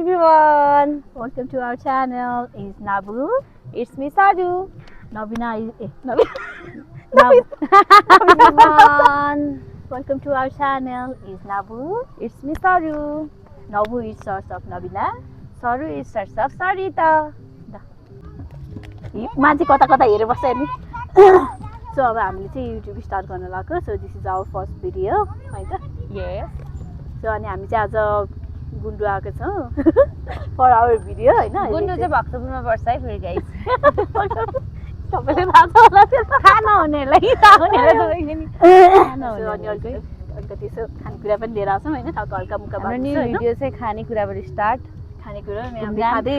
everyone. Welcome to our channel. It's Nabu. It's me, Sadu. Nabina is Everyone. Welcome to our channel. It's Nabu. It's me, Sadu. Nabu is source of Nabina. Saru is source of Sarita. मान्छे कता कता हेरेर बस्छ नि so अब हामीले चाहिँ YouTube start गर्न लाग्यो so this is our first video है त Yes. सो अनि हामी चाहिँ आज गुन्डु आएको छौँ फर आवर भिडियो हैन गुन्डु चाहिँ भक्तपुरमा पर्छ है फेरि गाइस. तपाईले थाहा छ होला त्यो खाना हुनेलाई थाहा हुनेलाई तपाईले नि खाना अनि अलिकति यसो खानेकुरा पनि लिएर आउँछौँ हैन खालको हल्का मुक्का हाम्रो न्यू भिडियो चाहिँ खानेकुराबाट स्टार्ट. खानेकुरा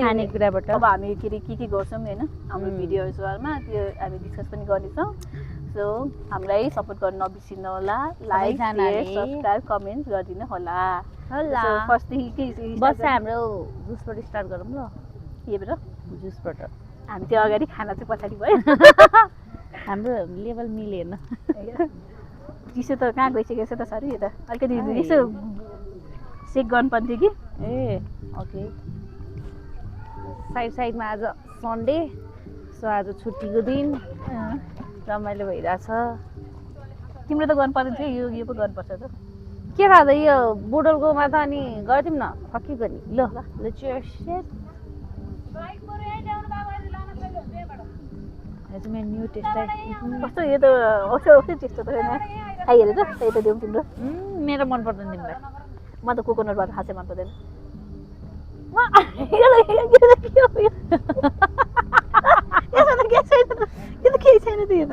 खानेकुराबाट अब हामी के गर्छौँ हैन हाम्रो भिडियोजहरुमा त्यो हामी डिस्कस पनि गर्नेछौँ सो हामीलाई सपोर्ट गर्न नबिर्सिनु होला लाइक शेयर सब्स्क्राइब कमेन्ट गरिदिनु होला होला. सो फर्स्टदेखि के बस हाम्रो जुसबाट स्टार्ट गरौँ ल. यबाट जुसबाट हामी त्यो अगाडि खाना चाहिँ पछाडि भयो हाम्रो लेभल मिलेन. चिसो त कहाँ गइसकेको छ त सर यो त अलिकति यसो चेक गर्नुपर्थ्यो कि ए ओके. साइडमा आज सन्डे सो आज छुट्टीको दिन रमाइलो भइरहेछ. तिम्रो त गर्नु पर्दैन थियो यो पो गर्नुपर्छ त के थाहा त यो बोटलकोमा त अनि गर्थ्यौँ न फकिएको नि. ल ल चियर्स. मेरो न्यू टेस्ट कस्तो यो त औषधि त्यस्तो त होइन खाइहेर त त्यही त दिउँ तिम्रो मेरो मन पर्दैन तिमीलाई. म त कोकोनटबाट खासै मन पर्दैन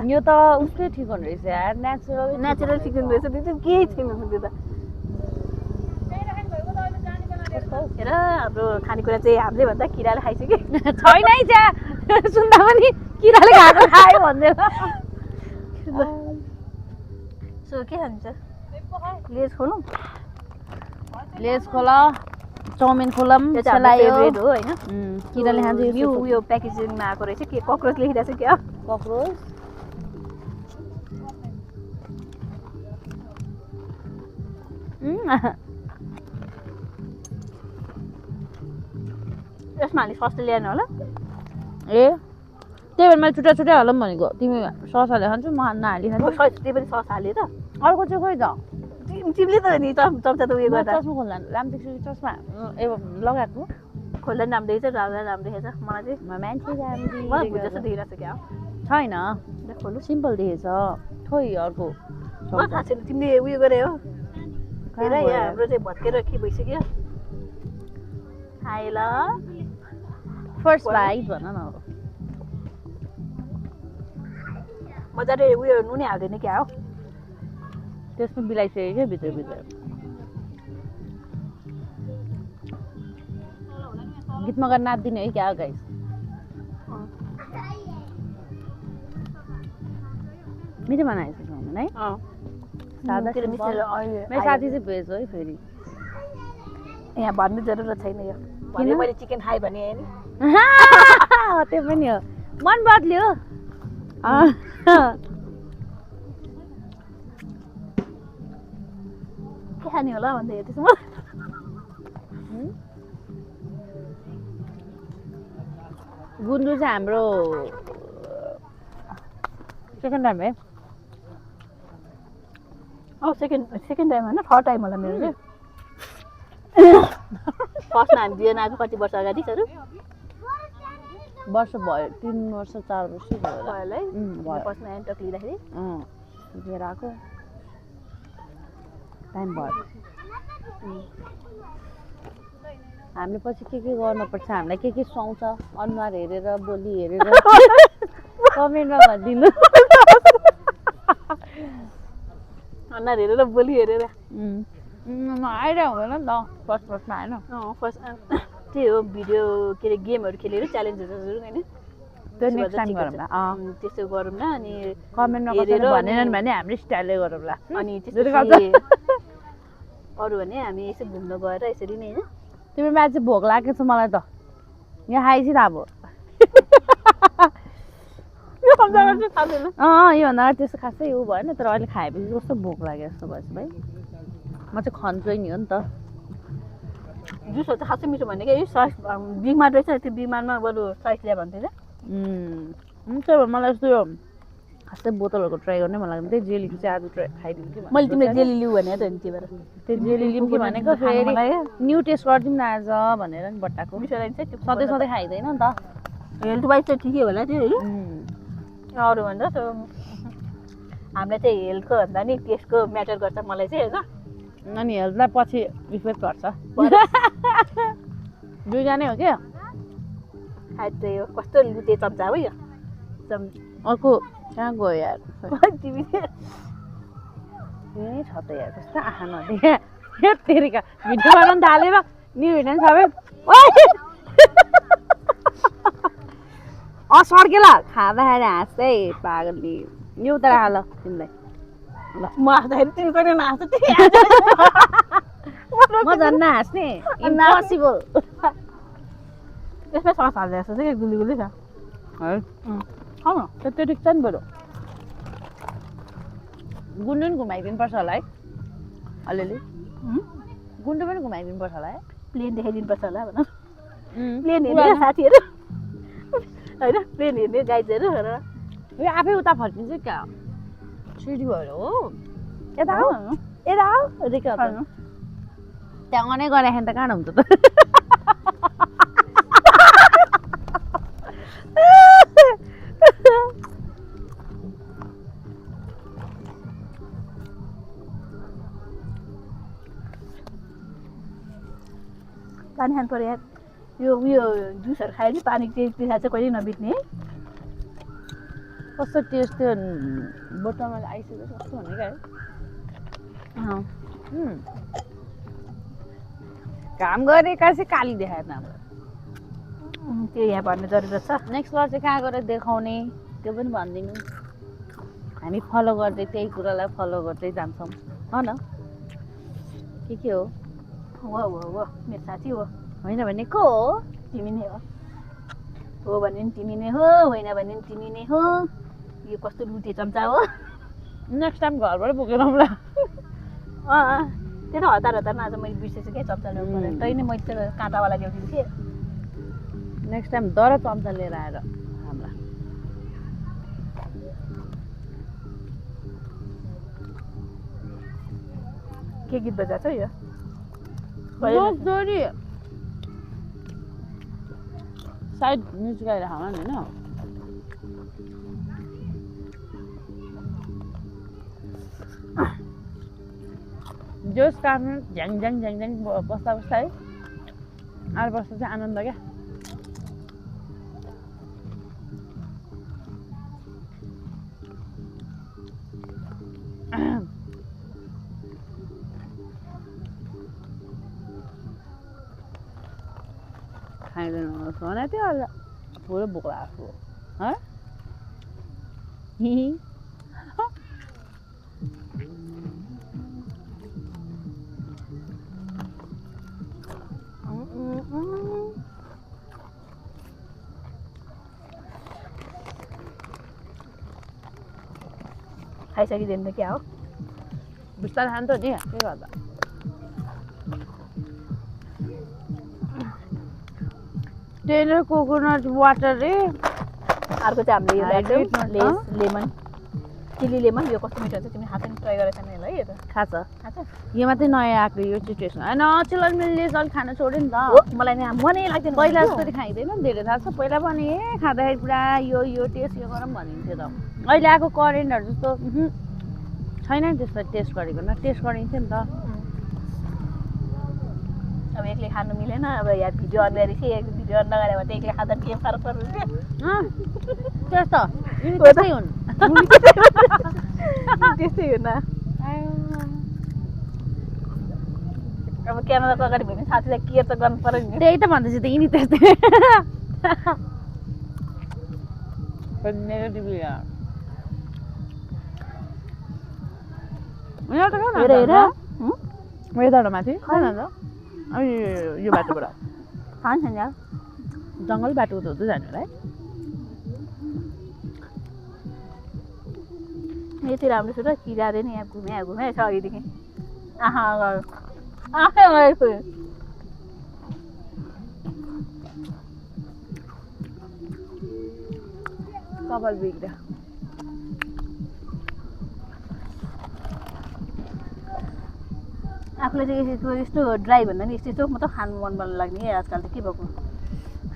यो त उसकै ठिक हुने रहेछ यार. नेचुरल चिकन रहेछ त्यो चाहिँ केही छैन त्यो त हेर हाम्रो खानेकुरा चाहिँ हामीले भन्दा किराले खाइसक्यो छैन है त्यहाँ सुन्दा पनि किराले खाएको खायो भन्दै. सो के खान्छ लेज खोलौँ लेस खोला चाउमिन खोलम हो होइन किराले खान्छ यो प्याकेजिङमा आएको रहेछ के कक्रोच लेखिरहेको छ क्या कक्रोच. यसमा हाली सस्तो ल्याएन होला ए त्यही भएर मैले छुट्टा हालौँ भनेको. तिमी सस हालेर खान्छौ म नहाली खान्छु. त्यही पनि सस हाल्यो त अर्को चाहिँ खोइ त तिमीले त नि चम्चा त उयो गर्दा चस्मा खोल्दा लाम्देख्छु चस्मा ए लगाएको खोल्दा पनि राम्रो देखेछ राम्रो देखेछ मलाई चाहिँ मान्छे मलाई जस्तो देखिरहेको छ क्या छैन खोल्नु सिम्पल देखेछ. खोइ अर्को मलाई थाहा छैन तिमीले उयो गरे हो हेर यहाँ हाम्रो चाहिँ भत्केर के भइसक्यो आए ल फर्स्ट बाइट भन न. मजाले उयो नुनै हाल्दैन क्या हो त्यसमा बिलाइसक्यो क्या भित्र गीत मगर नाच्दिने है क्या गाइस. मिठो बनाएछ चाउमिन है सादा मेरो साथी चाहिँ भेज हो है फेरि यहाँ भन्नु जरुरत छैन यो भने मैले चिकन खाएँ भने नि त्यो पनि हो मन बद्ल्यो. के खाने होला भन्दै त्यसो गुन्द्रु चाहिँ हाम्रो सेकेन्ड टाइम है. सेकेन्ड टाइम होइन थर्ड टाइम होला मेरो चाहिँ फर्स्टमा हामी बिहान आएको कति वर्ष अगाडि सर वर्ष भयो 3 वर्ष 4 वर्ष भयो होला है फर्स्टमा एन्टक लिँदाखेरि लिएर आएको टाइम भयो. हामीले पछि के गर्नुपर्छ हामीलाई के सुहाउँछ अनुहार हेरेर बोली हेरेर कमेन्टमा भनिदिनु. अनुहार हेरेर बोली हेरेर आइरहेको हुँदैन नि त फर्स्टमा आएन. फर्स्ट त्यही हो भिडियो के अरे गेमहरू खेलेर च्यालेन्जहरू होइन त्यो नेक्स्ट टाइम गरौँ ल. त्यस्तो गरौँ न अनि कमेन्टमा कसैले भनेनन् भने हाम्रो स्टाइलले गरौँ ल. अनि अरू भने हामी यसो घुम्न गएर यसरी नै होइन तिम्रो म्याच चाहिँ भोक लागेको छ मलाई त यहाँ खाएपछि त अब योभन्दा त्यस्तो खासै ऊ भएन तर अहिले खाएपछि कस्तो भोक लाग्यो जस्तो भएछ भाइ. म चाहिँ खन्छु नि हो नि त जुसहरू चाहिँ खासै मिठो भनेको यो सस बिगमार्ट रहेछ त्यो बिगमार्टमा बरु सस ल्या भन्थ्यो त हुन्छ मलाई यस्तो यो खासै बोतलहरूको ट्राई गर्ने मन लाग्दैन त्यही जेलीको चाहिँ आज ट्राई खाइदिउँ कि मैले तिमीलाई जेली लिऊ भने त नि त्यही भएर त्यो जेली लिउँ कि भनेको फेरि न्यू टेस्ट गरिदिउँ न आज भनेर नि बट्टाको मिठो लाग्छ त्यो सधैँ सधैँ खाइँदैन नि त हेल्थ वाइज चाहिँ ठिकै होला त्यो है अरू भन्दा हामीलाई चाहिँ हेल्थको भन्दा नि टेस्टको म्याटर गर्छ मलाई चाहिँ होइन अनि हेल्थलाई पछि इफेक्ट गर्छ दुईजना हो क्या सायद चाहिँ यो कस्तो लुते चम्चा हो यो अर्को कहाँ गयो यार तिमी ए छ त यार कस्तो आँखा नदेखा तेरिका भिडियो बनाउनु थालेर नि भिडियो सबै सर्केला खाँदाखेरि हाँस्दै पागलले यो उता राख ल तिमीलाई ल म हाँस्दाखेरि तिमी कहिले नहाँस्छ म झन् नहाँस्ने इम्पोसिबल त्यसमै सस हाल्दै जस्तो चाहिँ गुली गुली छ है खाऊ न त्यो ठिक छ नि बरु गुन्डु पनि घुमाइदिनुपर्छ होला है अलिअलि गुन्डु पनि घुमाइदिनुपर्छ होला है प्लेन देखाइदिनुपर्छ होला भन प्लेन हेर्ने साथीहरू होइन प्लेन हेर्ने गाइजहरू यो आफै उता फर्किन्छ क्या सिडी भएर हो यता आऊ यता आऊ रेखा त्यहाँ अनै गराखेन त कहाँ हुन्छ त पानी खानु पर्यो यार यो उयो जुसहरू खायो नि पानी त्यही पिसा चाहिँ कहिले नबित्ने है कस्तो टेस्ट त्यो बोतलमा आइसक्यो कस्तो भने क्या है काम गरेका चाहिँ काली देखाएन अब त्यो यहाँ भन्ने जरुरत छ नेक्स्ट बार चाहिँ कहाँ गएर देखाउने त्यो पनि भनिदिनु हामी फलो गर्दै त्यही कुरालाई फलो गर्दै जान्छौँ हो न के हो हो मेरो साथी हो होइन भने को हो तिमी नै हो भने नि तिमी नै हो होइन भने नि तिमी नै हो यो कस्तो लुटे चम्चा हो नेक्स्ट टाइम घरबाट बोकेर आउँला त्यो त हतारमा आज मैले बिर्सेछु क्या चम्चा ल्याउनु पर्यो तै नै मैले त्यो काँटावाला ल्याउँदिनु थिएँ नेक्स्ट टाइम दर चम्चा लिएर आएर हामीलाई के गीत बजाएको छ यो साइड म्युजिक गाएर खाना नि होइन जोस काट्नु झ्याङ झ्याङ झ्याङ झ्याङ बस्दा बस्दा है आएर बस्दा चाहिँ आनन्द क्या खाइदिनु सोना थियो अहिले पुरो भोक लागेको है खाइसकिँदैन त क्या हो बिस्तारै खान्छ नि के गर्दा टेनर कोकोनट वाटर रे अर्को चाहिँ हामीले यो लेमन चिली लेमन यो कस्तो मिठो हुन्छ तिमी खाँदैन ट्राई गरेर खाने होला है यो त खान्छ यो मात्रै नयाँ आएको यो चाहिँ टेस्ट होइन चिल्लन मिल्ने अलिक खान छोड्यो नि त मलाई मनै लाग्दैन पहिला जस्तो खाइँदैन धेरै थाहा छ पहिला पनि खाँदाखेरि पुरा यो टेस्ट यो गरौँ भनिन्थ्यो त अहिले आएको करेन्टहरू जस्तो छैन नि त्यस्तो टेस्ट गरेको न टेस्ट गरिन्थ्यो नि त अब एक्लै खानु मिलेन अब यहाँ भिडियो अन गरेपछि भिडियो अन नगरे भने त एक्लै खाँदा के फरक पर्छ त्यस्तो त्यस्तै हुन् त्यस्तै हो न अब क्यामेराको अगाडि भयो भने साथीलाई केयर त गर्नु पर्यो नि त्यही त भन्दैछु त यिनी त्यस्तै माथि अब यो बाटोबाट खान्छ नि यार जङ्गल बाटो त हुँदै जानु होला है यति राम्रो छ र किराले नि यहाँ घुमे छ अघिदेखि आँखा कपाल बिग्रियो आफूले चाहिँ यस्तो ड्राई भन्दा नि यस्तो मात्र खानु मन लाग्ने आजकल त के भएको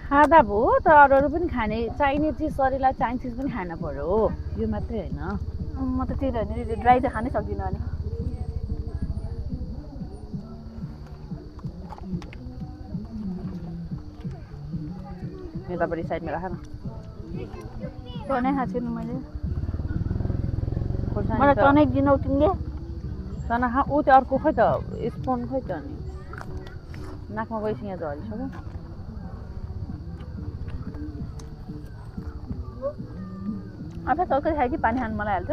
खाँदा भयो तर अरू पनि खाने चाहिने चिज शरीरलाई चाहिने चिज पनि खान पर्यो हो यो मात्रै होइन म त त्यही त होइन ड्राई त खानै सक्दिनँ अनि यतापट्टि साइडमा राख न टनै खाएको छैन मैले खोर्सानी मलाई त टनै दिनौ तिमीले चना खा ऊ त्यो अर्को खै त स्पुन खै त अनि नाकमा गइसक्यो यहाँ झरिसक्यो आफै सरकारी खायो कि पानी खानु मलाई हाल्छ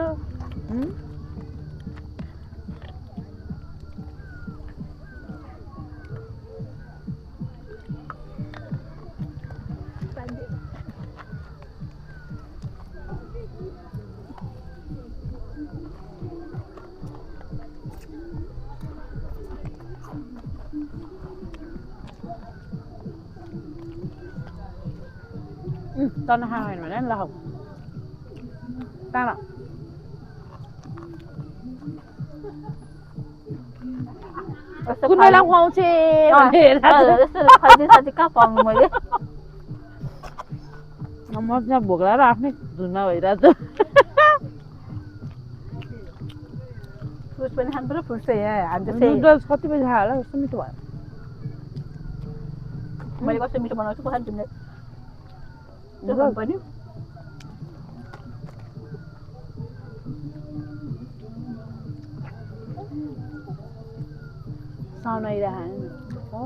चना खा होइन भने ल खाऊ तामा कुन बेला खुवाउँछ साथी कहाँ पाउनु मैले मजा भोक लागेर आफ्नै धुनमा भइरहेछ फ्रुट्स पनि खानु पर्यो फ्रुट्स चाहिँ यहाँ हान्छ नुडल्स कति बजी खायो होला कस्तो मिठो भयो मैले कस्तो मिठो बनाउँछु कसरी तिमीले त्यो खानु पर्यो साउन आइरहेको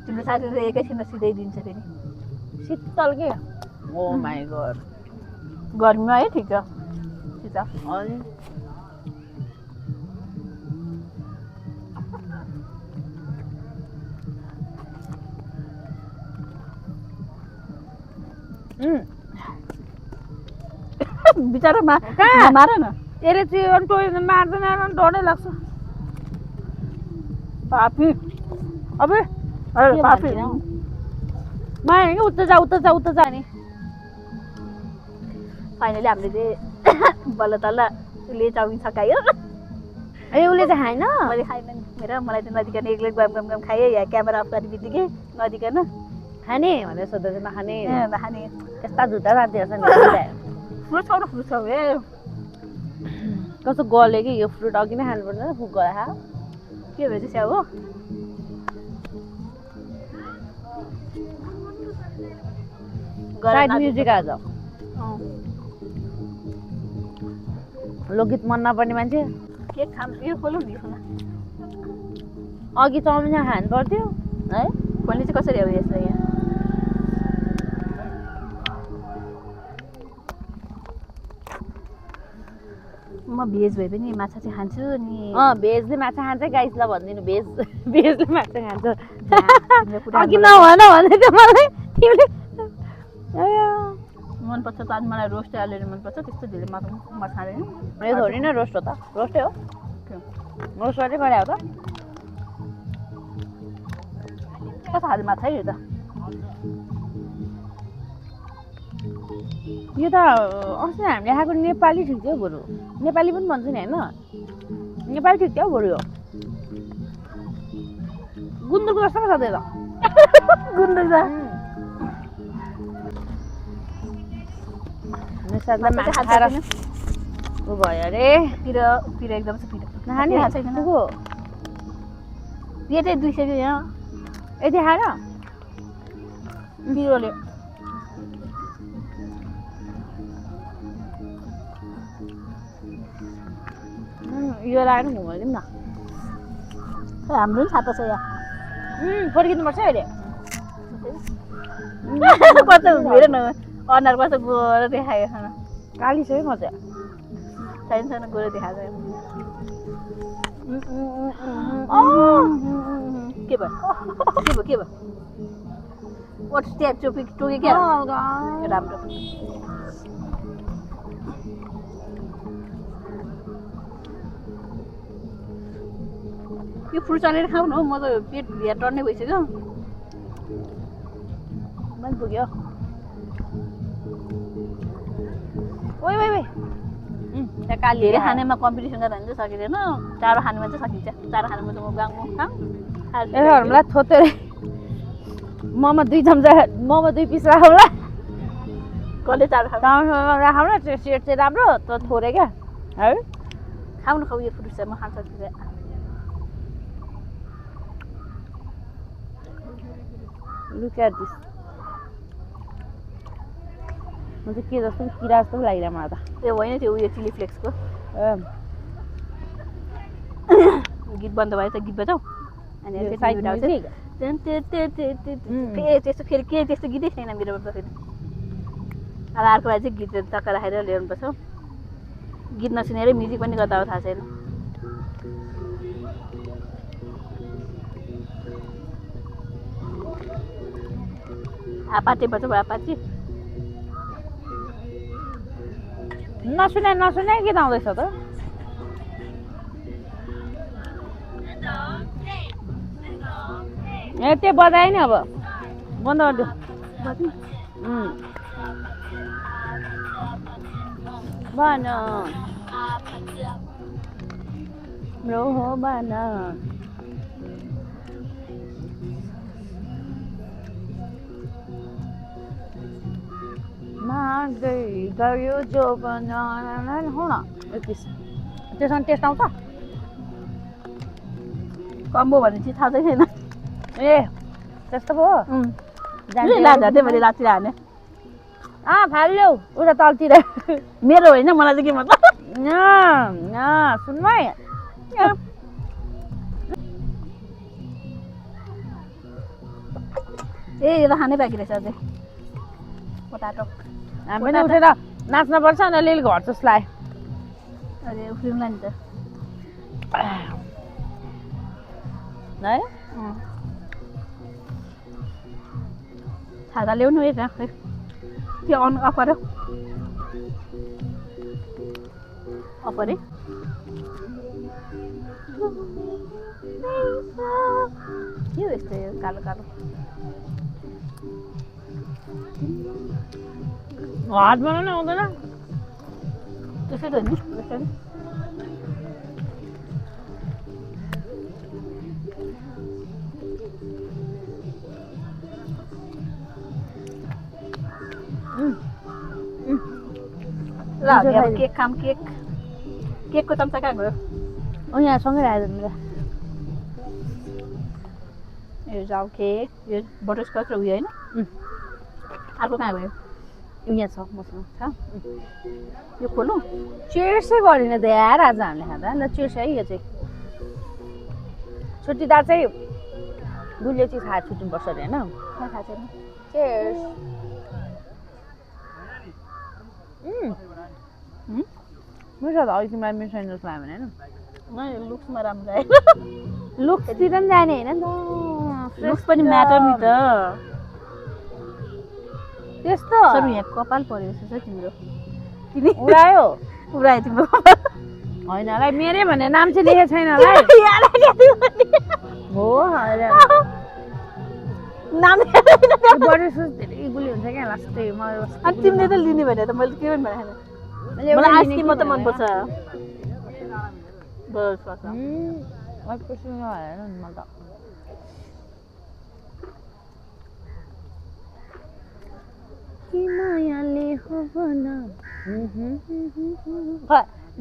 तिम्रो साथीले एकैछिनमा सिधाइदिन्छ फेरि शीतल के ओ माई गड गर्मीमा है ठिक छ शीतल अनि बिचारा मार न यसले चाहिँ टोइले मार्दैन डरै लाग्छ पापी अबे पापी माया कि उता जा नि फाइनली हामीले चाहिँ बल्ल तल्ल उसले चाउमिन सकायो ए उसले चाहिँ खाएन मैले खाइनँ हेर मलाई चाहिँ नदिकन एक्लै गम खाएँ या क्यामेरा अफ गर्ने बित्तिकै नदिकन खाने भनेर सोध्दा चाहिँ नखाने नखाने यस्ता झुटा साथीहरू छन् फ्रुट खाऊ न फ्रुट खाऊ ए कस्तो गल्यो कि यो फ्रुट अघि नै खानुपर्छ फुक गरा के भएछ स्याउ हो साइड म्युजिक आज लोकगीत मन नपर्ने मान्छे के खाम यो खोलौँ नि खाना अघि चाउमिन खानु पर्थ्यो है खोल्ने चाहिँ कसरी हो यसलाई यहाँ म भेज भए पनि माछा चाहिँ खान्छु नि भेजले माछा खान्छ गाइस ल भनिदिनु भेजले माछा खान्छ अघि नभन भन्दै थियो मलाई तिमीले मनपर्छ त आज मलाई रोस्ट हालेर मनपर्छ त्यस्तो धेरै माछा खाँदैन यो थोरै नै रोस्ट हो त रोस्टै हो रोस्ट गर्दै गरे हो त कस्तो खाले माछा है यो त यो त अस्ति हामीले खाएको नेपाली ठिक थियो बरु नेपाली पनि भन्छ नि होइन नेपाली ठिक थियो बरु यो गुन्द्रुकको जस्तो पो छ त्यो त गुन्द्रुक त साथलाई माछा खाएर उ भयो अरे पिरो एकदम छ पिरो नखाने यो चाहिँ 200 को यहाँ यति खाएर पिरोले यो लगाएर घुमाइदिउँ न हाम्रो पनि छाता छ यहाँ फर्किनुपर्छ अहिले कस्तो हेर न अनुहार कस्तो गोरो देखायो खाना काली छ है मजा छैन गोरो देखाएको के भयो वाट स्टेप टोके क्या राम्रो यो फ्रुट चालेर खाऊ न म त पेट भिया टर्ने भइसक्यो मन पुग्यो ओइ ओइ ओइ त्यहाँ काली धेरै खानेमा कम्पिटिसन गर्दा भने चाहिँ सकिँदैन चारो खानुमा चाहिँ सकिन्छ चारो खानुमा चाहिँ म गाउँमा मलाई थोतेर मोमो 2 चम्चा मोमो 2 पिस राखौँला कसले चारो खाऊ राखौँ न त्यो सेट चाहिँ राम्रो त थोरै क्या है खाऊ न खाऊ यो फ्रुट चाहिँ म खान सक्दिनँ Look at this. म चाहिँ के जस्तो किरा जस्तो लागिरहेको मलाई त त्यो होइन त्यो उयो चिली फ्लेक्सको गीत बन्द भयो त गीत बजाऊ अनि त्यस्तो फेरि के त्यस्तो गीतै छैन मेरोमा त फेरि अब अर्को भए चाहिँ गीत टक्क राखेर ल्याउनुपर्छ गीत नसुनेरै म्युजिक पनि गर्दा हो थाहा छैन आपाचे बजाऊ आपाचे नसुने गीत आउँदैछ त ए त्यो बजाए नि अब बन्द गरिदियो भन रोहो भन माग्दै गयो जो बनाउन हो न त्यसमा टेस्ट आउँछ कम्बो भन्ने चिज थाहा छैन ए त्यस्तो पो लाझाटे मैले राति हाने फाल्यौ उता तलतिर मेरो होइन मलाई चाहिँ के मतलब सुन्नु है ए यो त खानै बाँकी रहेछ अझै पोटाटो हामी पनि उठेर नाच्न पर्छ अनि अलिअलि घर जसलाई अरे उफ्रिउँला नि त है छाता ल्याउनु है खै त्यो अन अफ गर अफ गरे के हो यस्तो यो कालो कालो हात बनाउन आउँदैन त्यसै त नि त्यसै ल अब केक खाम केकको चम्चा कहाँ गयो यहाँ सँगै राखेको मेरो यो जाऊ केक यो बटरस्कच र उयो होइन अर्को कहाँ गयो यहाँ छ मसँग छ यो खोलौँ चियर्सै गरिन त यार आज हामीले खाँदा ल चियर्स है यो चाहिँ छुट्टीदार चाहिँ गुलियो चिज खाएर छुट्टिनुपर्छ अरे होइन थाहा छैन चियर्स मिठो त अघि तिमीलाई मिठो जस्तो लाग्यो भने होइन लुक्समा राम्रो आयो लुक्सतिर पनि जाने होइन नि त लुक्स पनि म्याटर नि त त्यस्तो सर यहाँ कपाल परेको छ तिम्रो तिमी उडायो तिम्रो होइन होला मेरै भन्ने नाम चाहिँ लेखेको छैन होला हो नाम बडी सुज धेरै गुली हुन्छ क्या लास्टै अनि तिमीले त लिने भने त मैले के पनि भनेको छैन मलाई आइसक्रिम मात्रै मनपर्छ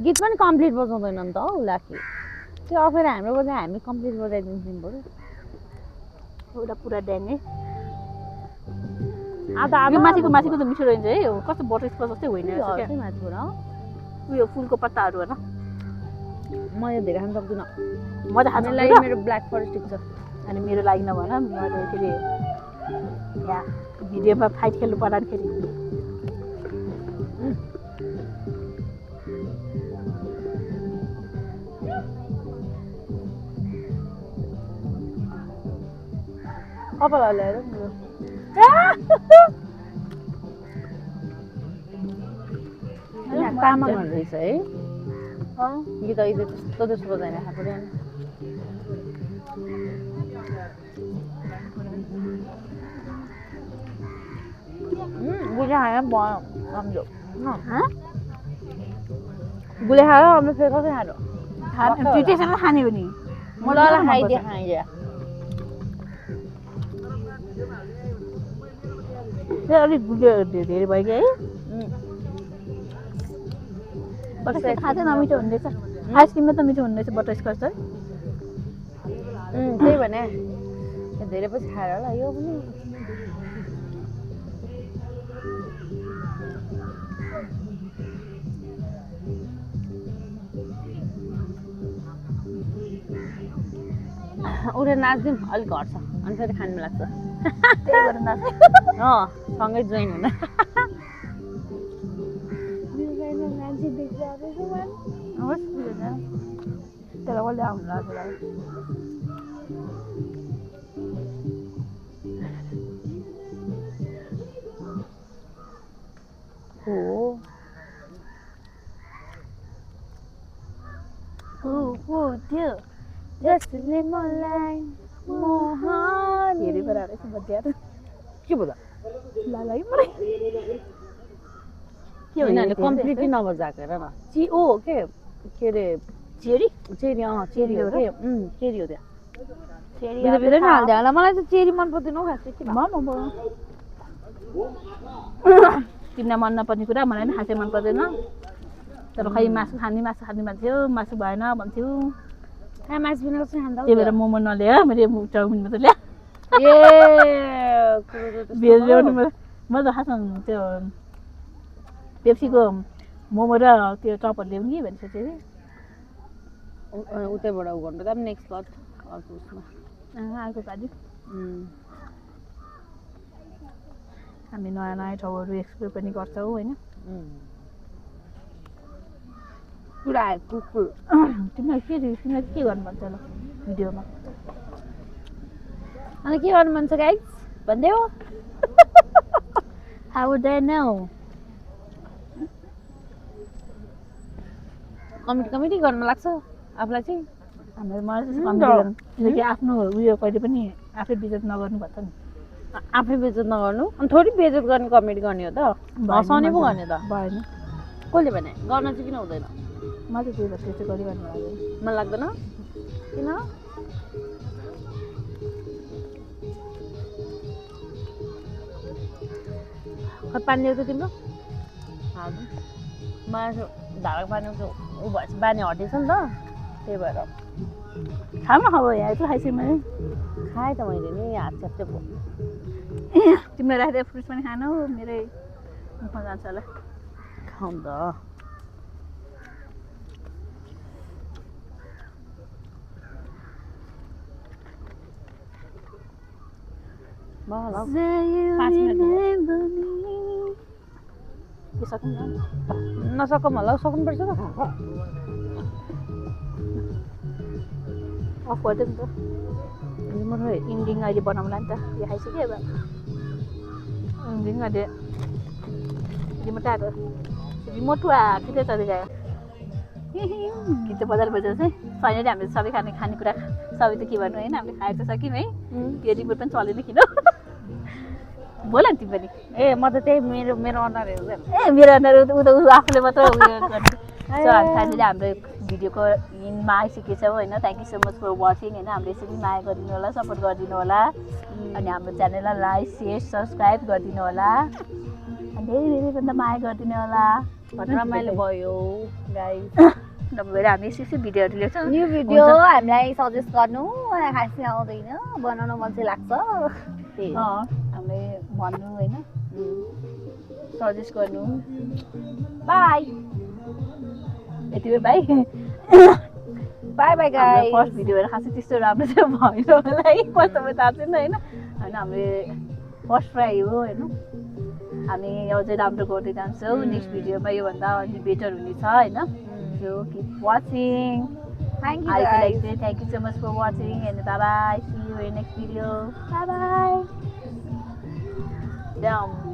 गीत पनि कम्प्लिट बजाउँदैन नि त हौ लाखी त्यो अफेर हाम्रो बजाइ हामी कम्प्लिट बजाइदिन्छौँ बरु एउटा पुरा ड्याङ्गे आधा यो माथिको त मिठो रहन्छ है कस्तो बटरस्कच जस्तै होइन उयो फुलको पत्ताहरू होइन म यो धेरै खान सक्दिनँ म त खानु लागि मेरो ब्ल्याक फरेस्ट ठिक छ अनि मेरो लागि नभन म त फेरि यहाँ भिडियोमा फाइट खेल्नु पर्ला नि फेरि कपाल हल्लाएर तामाङहरू रहेछ है गीत अहिले त्यस्तो बजाएर खाएको गुलिया खाएर भयो राम्रो हाँ गुलिया खाएर हाम्रो फेरि कसरी खानु त्यसरी खाने हो नि मलाई खाइदिए खाइदिए अलिक गुलियो धेरै भयो कि है बटरस्कच खाँदै नमिठो हुने रहेछ आइसक्रिममा त मिठो हुने रहेछ बटरस्कच चाहिँ त्यही भने धेरै पछि खाएर होला यो पनि उठेर नाच्दिउँ अलिक घट्छ अनि फेरि खानु लाग्छ त्यही भएर नाच्छ सँगै जोइन हुन त्यसलाई कसले आउनु लाग्छ त्यो जसले मलाई मोहन धेरै बेला रहेछ बद्या त के भयो लालाई मलाई के हो कम्प्लिटली नबजाएको हेर न ओ के अरे चेरी चेरी चेरी हो के चेरी हो त्यहाँ चेरी भित्र भित्र हाल्दै होला मलाई चाहिँ चेरी मन पर्दैन हौ खासै के तिमीलाई मन नपर्ने कुरा मलाई पनि खासै मन पर्दैन तर खै मासु खाने मान्छे हो मासु भएन भन्थ्यो मासु बिना कसरी खान्छ त्यही भएर मोमो नल्याए मैले चाउमिन मात्रै ल्या ए भेज ल्याउने म त खासमा त्यो पेप्सीको मोमो र त्यो चपहरू ल्याउने कि भनेर सोचेको उतैबाट उ गर्नु त नेक्स्ट गत अर्को उसमा अर्को पालि हामी नयाँ नयाँ ठाउँहरू एक्सप्लोर पनि गर्छौँ होइन कुकुर तिमीलाई के गर्नु भन्छ ल भिडियोमा अनि के गर्नु मन छ गाइस भन्दै हो How would they know? Comedy गर्न लाग्छ आफूलाई चाहिँ हाम्रो मलाई चाहिँ कमेडी गर्नु किनकि आफ्नो उयो कहिले पनि आफै बेइज्जत नगर्नु भन्छ नि आफै बेइज्जत नगर्नु अनि थोरै बेइज्जत गर्ने कमेडी गर्ने हो त हँसाउने पो गर्ने त भएन कसले भने गर्न चाहिँ किन हुँदैन म चाहिँ त्यही भएर त्यस्तो गरिरहनु लाग्दैन मन लाग्दैन किन खै पानी ल्याउँछ तिम्रो मलाई धाराको पानी ऊ भएपछि बानी हटेछ नि त त्यही भएर खाऊ न खाऊ यहाँ यत्रो खाइसकेँ मैले खाएँ त मैले नि हात च्याप्च्याप तिमीलाई राखेर फ्रुट्स पनि खानु मेरै मुखमा जान्छ होला खाउँ त नसकौँ होला सक्नुपर्छ त अफ गरिदिउँ त इन्डिङ अहिले बनाउँला नि त यो खाइसक्यो अब इन्डिङ अहिले रिमोट आएको रिमोट किन चलि गयो गीत बजार चाहिँ फाइनली हामीले सबै खानेकुरा सबै त के भन्नु होइन हामीले खाएर त सक्यौँ है त्यो रिमोट पनि चलेन किन बोल नि तिमी पनि ए म त त्यही मेरो अनुहार हेर्दै ए मेरो अनुहार ऊ त आफूले मात्र उयो गर्ने सो हामी फाइनली हाम्रो भिडियोको हिन्डमा आइसकेछौँ होइन thank you so much for watching होइन हाम्रो यसरी माया गरिदिनु होला सपोर्ट गरिदिनु होला अनि हाम्रो च्यानललाई लाइक सेयर सब्सक्राइब गरिदिनु होला अनि धेरैभन्दा माया गरिदिनु होला रमाइलो भयो गाइस भएर हामी यसरी भिडियोहरू ल्याउँछौँ न्यू भिडियो हामीलाई सजेस्ट गर्नु खासै आउँदैन बनाउनु मन चाहिँ लाग्छ हामीले भन्नु होइन सजेस्ट गर्नु बाई यति बेला by by by guys first भिडियोहरू खासै त्यस्तो राम्रो चाहिँ भएन होला है कस्तो थाहा छैन होइन होइन हामीले फर्स्ट ट्राई हो होइन हामी अझै राम्रो गर्दै जान्छौँ नेक्स्ट भिडियोमा योभन्दा अलि बेटर हुनेछ होइन so keep watching Thank you I would guys. like to say thank you so much for watching and bye bye. See you in next video. Bye bye. Down.